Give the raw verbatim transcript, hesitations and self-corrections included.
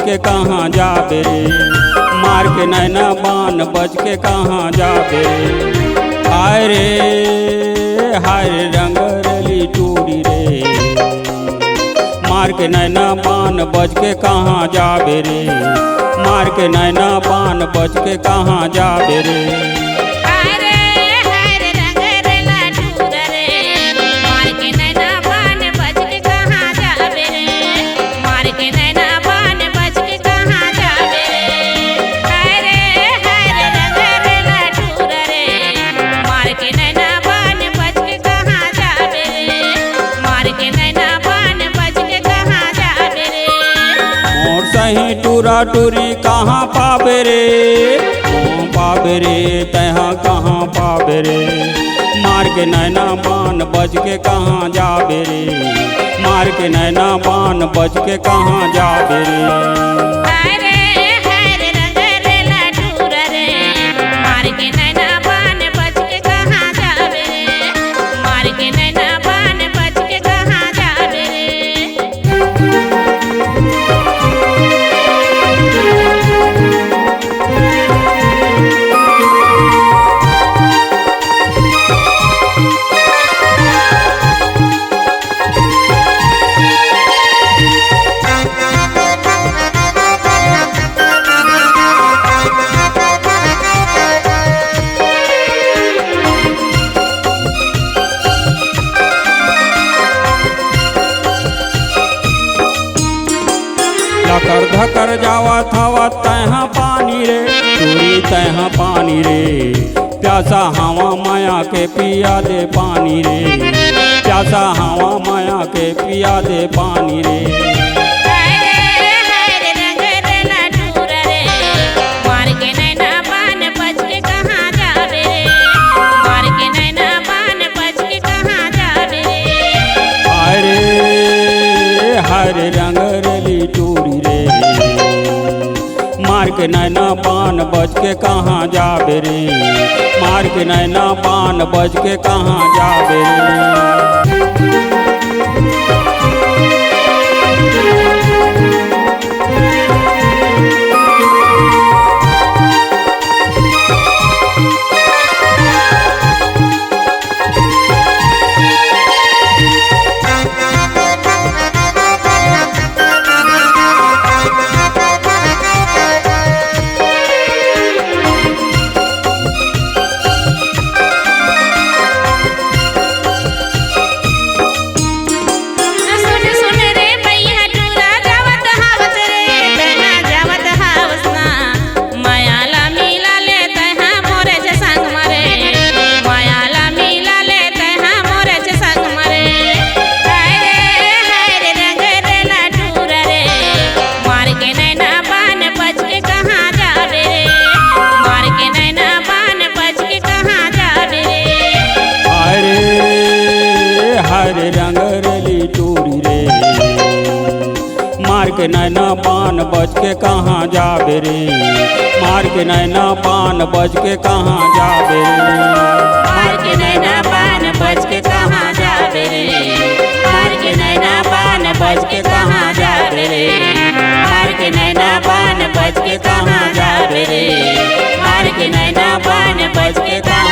के कहाँ जाबे रे, मार के नैना बान बच के कहाँ जाबे रे। हाय रे, हाय रे रंग रेली टूरी रे, मार के नैना बान बच के कहाँ जाबे रे, मार के नैना बान बच के कहाँ जाबे रे। हाय रे, हाय रे रंग रेला टूरा रे, मार के नैना बान बच के कहाँ जाबे रे, मार के नैना बान बच के कहाँ जाबे रे। हाय रे, हाय रे रंग रेला टूरा रे, मार के नैना बान बच के कहाँ जाबे रे, मार के नैना बान बच के कहाँ जाबे रे। मोर सही टूरा टूरी कहाँ पाबे रे, कहाँ पाबे रे, तैहा कहाँ पाबे रे। मार के नैना बान बच के कहाँ जाबे रे, मार के नैना बान बच के कहाँ जाबे रे। हाय रे, हाय रे रंग रेला टूरा रे, मार के नैना बान बच के कहाँ जाबे रे, मार के नैना बान बच के कहाँ जाबे रे। लकर धकर जावत हवत तैहा पानी रे, टूरी तैहा पानी रे, प्यासा हवा मया के पिया दे पानी रे, प्यासा हवा मया के पिया दे पानी रे। हाय रे, हाय रे रंग रेला टूरा रे, मार के नैना बान बच के कहाँ जाबे रे, मार के नैना बान बच के कहाँ जाबे रे। हाय रे, हाय रे रंग रेली टूरी रे, मार के नैना बान बच के कहाँ जाबे रे, मार के नैना बान बच के कहाँ जाबे रे। सुन सुन रे भैया टूरा जावत हावस रे, तैहा जावत हावस ना। मया ला मिला ले तैहा मोरे से संग मरे, मया ला मिला ले तैहा मोरे से संग मरे। हाय रे, हाय रे रंग रेला टूरा रे, मार के नैना बान बच के कहाँ जाबे रे, मार के नैना बान बच के कहाँ जाबे रे। हाय रे, हाय रे रंग रेली टूरी रे, मार के नैना बान बच के कहाँ जाबे रे, मार के नैना बान बच के कहाँ जाबे रे। मार के नैना बान बच के कहाँ जाबे रे, मार के नैना बान बच के कहाँ जाबे रे, मार के नैना बान बच के कहाँ जाबे रे, मार के नैना बान बच के कहाँ